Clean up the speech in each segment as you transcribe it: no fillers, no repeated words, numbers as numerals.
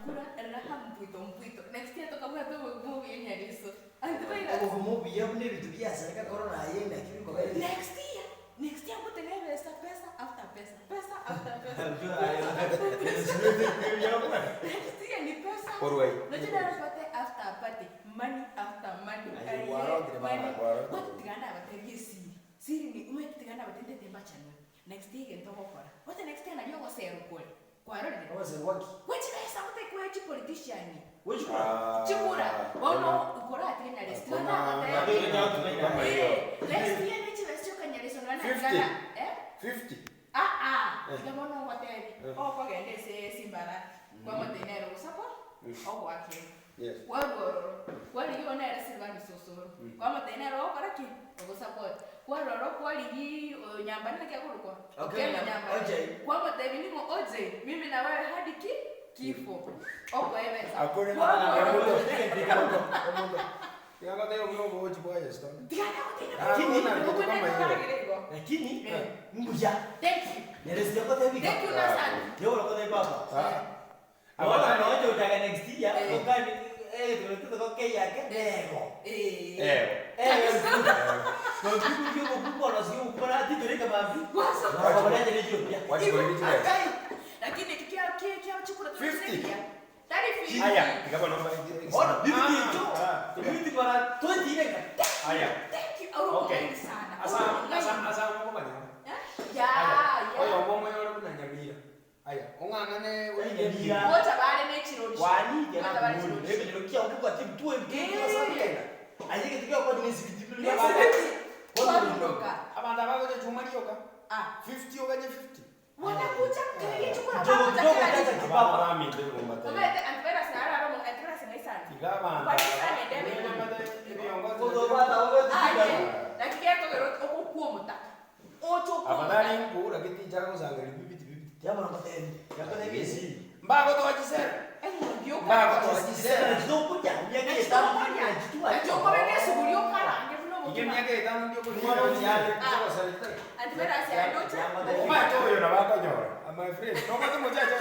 Tunakula raha mpwito mpwito. Next year tokabwata obogima obuya Nyariso. Antivirus. Obogima obuya buna ebinto biasareka korora aye naki bikobera. Next year, next year ngote nebesa pesa after pesa, pesa after pesa. Next year ni pesa. Korwa aywo. Noche nere party after party, money after money. Aye, Aye, gwarotire baba, money. gwarotire. But tiga nabatebie esiri. Siri ni omanyete tiga nabatebie ntete mbachanwe. Next year egento ogokora. Oche next year nario ogoserwa kore. Kwarorire? Ogoserwa ki? Gwe chibesa gote kwe chipolitician. Gwe chikura? Chikura. Bono koratige Nyaresi tiga nagotebi. Eh, next year ne chibesa chioka Nyaresi nonya na 50. tigana eh? 50. Aa, tiga bono ngotebi. Okogenda ase Simbarati, kwamotebia nere ogosakwa, ogoakera. Yes. Kwarwa ororo, kwarigia oyo nere Silvanus Osoro, kwamotebia nere ogokora ki? Ogosupport. Kwarwa ororo kwarigiiii oyo Nyambane naki akorokwa? Okello Okello Nyam- Nyambane. OJ. Kwamotebia ning'o OJ, mimi na wewe hadi ki? Kifo. Okoebesa. Akore Kwarwa ororo. Omonto. Tiga ngotebie buna obogochi bwa Yeso. Tiga nagotebia Lakini- okonywa endagera igo. Lakini, Eh. mbuya. Thank you. Nere siagotebi Thank you Nathan. Yobora gotebi baba. Ah. Bono nonya otaka next year, Eh. okani egetoro tokeyake nego. Eh. Ego. Lakini eki kia kia kia chikura 50. kia. Tari 50. Aya, tiga bono mba- Ah, ah, Aya. Thank you. Auro Okay. okay. sana. Asa Auro asa mungaini. asa ngomanya. Eh? Ya, ya. Oyo omoyo ore buna Nyamira. Aya, ong'ang'ane ore Nyamira. Gocha bare ne chirorisho. Gocha bare chirorisho. Twarundoka. Abanto abagocha chuma rioka. Ah. 50 oganye 50. Wanakuja kile chikura Kidogo bagocha kidogo kila tata kitu. kibaba. Abana baminto ebigomba Omete antivirus araro mo antivirus ngaisana. Tiga abanto. Kwani sana endebe. Aye. Lakini getogero okokwo omotaka. Ocho okwo Afadhali omotaka. nkura geticha gosangereria bibiti bibiti. Mbagotoa chisera. Eng'ombe Mbagotoa yoka. chisera. Nachokobe nesuguri okarange buna Inge obokima. miaka etano ndio Mwana otiare. Antivirus yandocha. Omate oyo nabakonyora. My friend, nobate mochacha.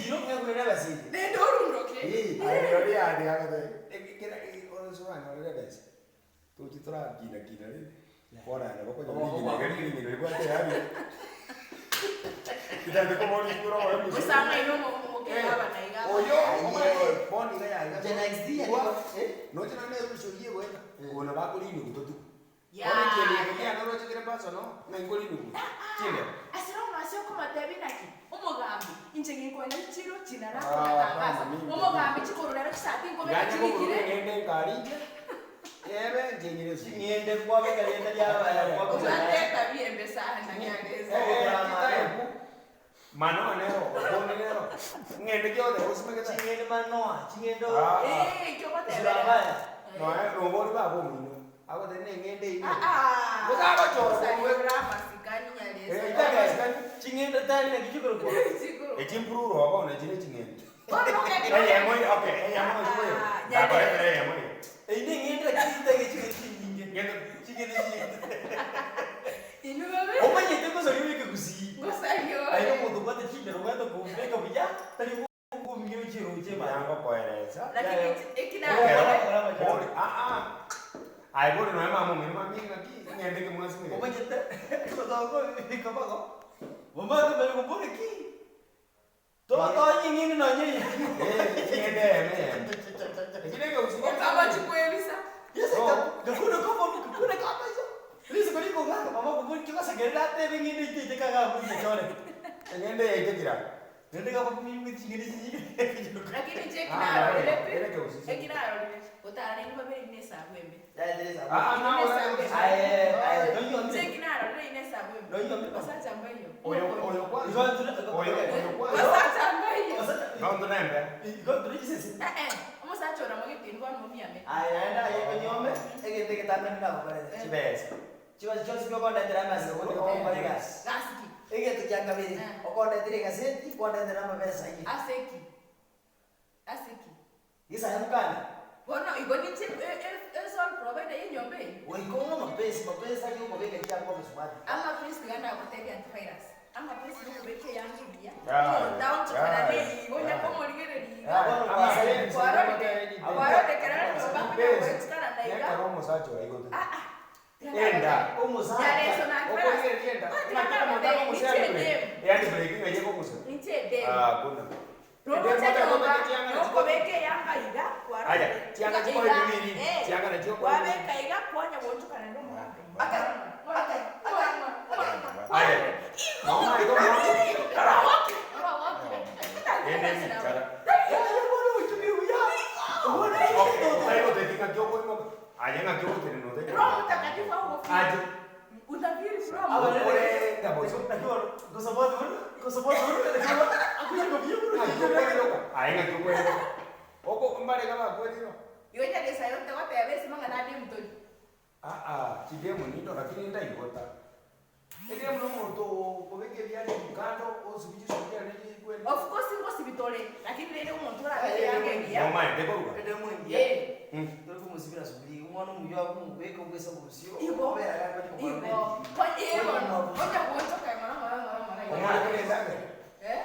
Nende orundoke. Aye ori yari agate. Kera orosoana orere besa. Tochi torakina kina rende. Bono aye nabo okonyora rigina iga rigina ribwate yaani. Kitande komori igoro oe musu. Osanga ino mokegaba na iga. Oyo omanye bono iga yaiga. Nche next year Kwa- nigo- eh? Noche naende erusa oyio egoeta. Oyo nabo akorina obotuko. Ya. Bono ekieni eke kiane oroche kere personal, ng'a inkorina obotuko. Chindero. Asire omwasi okomotebi naki omogambi inche ginkoenda chiro chinara Ah, konatangaza mama, mimi. omogambi chikorurero chisati nkobeka Ganye koburuga chirikire ng'ende nkari inche, ebe nchenyire esukuru. Ching'ende kwabeka rieta ria- obwate etabia embe sana nyaresa Eh, eh, chitaebu. Manoa nero, okoni nero. Ng'ende kiote osimegete. Ching'ende manoa, ching'ende Ah. Eh, ekio ogotebera. Sirambaya. Noe nobori baba omino. Agoteba neng'ende eywo. Ah, ah. Gose agochora Osari korwa- oramasikani Eh, nyaresa. itamasikani. Ching'ende tari naki chikorokwa. Chikoro. Echimpururu obo na chine ching'ende. Bono ogende- Eyemo eye, okay, eyemo eye. Ah, Ndakoretera nyaresa. eyemo eye. Eyio neng'ende lakini ntagete ching'ende chinyinge. Ng'ende- Ching'ende chinyinge. Inwe babe. Omanyete ngosaria obeke gusii. Ngosaria ore. Aye omonto obwate chindero obwate kombeka buya, tari kombia ochiroche mani. Yangokoeresa. Lakini eki Ekero, narorire. bori, ah, ah. Aye bori noe mama omino mami ng'aki, ng'ende kemwasi ng'ende. Omanyete gotoko ikobago. Omanyete mbere gombore ki? Totonye ng'ende nonye. Eh, ching'ende eyemo eyemo. Echinde ekegusii Abachikwebisa. Yes, gakuna komo gakuna kabaiso. Risiko rikong'aka mama gombori kigosekerera atebe ng'ende iteite kagabuya chore. Eng'ende yaitekire abwo. Naende gabakumimwe ching'ende chinyinge. Lakini inche eki Ah, narorire pi. ere ekegusii. Eki narorire. Otarenge babere ine esabu embe. Ah, ah, nawe ore ekegusii. Aye, aye, Inche eki narorire ine esabu embe. Noiyomire. Basacha mbaiyo. Oyo, oyo kwanza. Oyo, oyo kwanza. Basacha mbaiyo. Nondo nembe. Eh eh. Omosacha oramogete nigo amomiame. Chibesa. Chibesa chionsi pi okondetera amasa okore egasi. Gasiki. Egento kia kabere, Eh. okondetera egaseti, kwandetera amabesa aye. Aseki. Aseki. Gesa mokane. Bono igo ninche e sole provider yenyomba eye. Goika ong'e amapesa, mapesa aria okobeka chianga omosubati. Amapesa tiga ndagotebia antivirus. Amapenzi nokobeka eyanga engiya, Yaya, otaonchokana yaya, neigo onya yaya. komorigereria iga. Amapenzi, Kwarorire, kwarorire kera nyomba konya goechikana na iga. Nekero omosacha oyo aigote. Ah, ah. Tiga Enda. ndagotebia. Omosacha. Nyareso na antivirus. Okorigereria enda. Ah, tiga Ng'aki omonto ndagotebia, akomosia inche handbrake. edemu. Ehandbrake ng'ai ekomosia? Inche edemu. Ah, kuna. Rogocha Edemu nyomba, otagete chianga nachio- nokobeka eyanga iga, Aya, kwarorire. chianga Iga, chikore bibiri, eh, chianga nachio okore kwabeka iga, kwanya goonchokana nomogaka. Aka, aka, aka, aka. Aya. Igo, Mama, igo, mama. Rogoki, rogoki. Ende michara. Yaya, bono oitumire buya. Bono Okay, oitumire. otari ng'aki okoimoka. Aye ng'aki ogotenena otebe. Roho Mtakatifu agogofiri. Aje. Utafiri Roho. Abana- Okorenda boigo. Naki bono, ngosupport bono, ngosupport bono, naki bono, akoyia buya bono, Ng'aki okweroka. Aye ng'aki okweroka. Oko mbarega bakwerire. Igo Nyasaye otagoteba ase amang'ana ande mtori. Aa, chidemu nindo lakini ndaigota. Edemu nomonto okobeka ebiaria kando osibie chisukari aria rikweri. Of course ngosibitore, lakini rende omonto orabe eyanga engiya. Nomaete koruga. Edemu engiya. Eh. Tori komosibera suguri, omwana omuya akomobeka obwesa bosio, Igo. obera gakonya komorora Igo. ebinto. Konya igo. Onya goonchoka ng'ora ng'ora ng'ora ng'ora igo. Omwana kore endagera. Eh?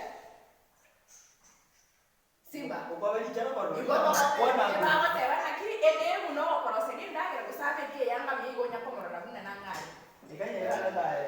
Simba. Okwabe richana baroro. Igo Kwana bagoteba naki edemu nogokoroseria endagera gose abeke eyanga buya igo onya komorora buna nang'are. Ekanya yara dae.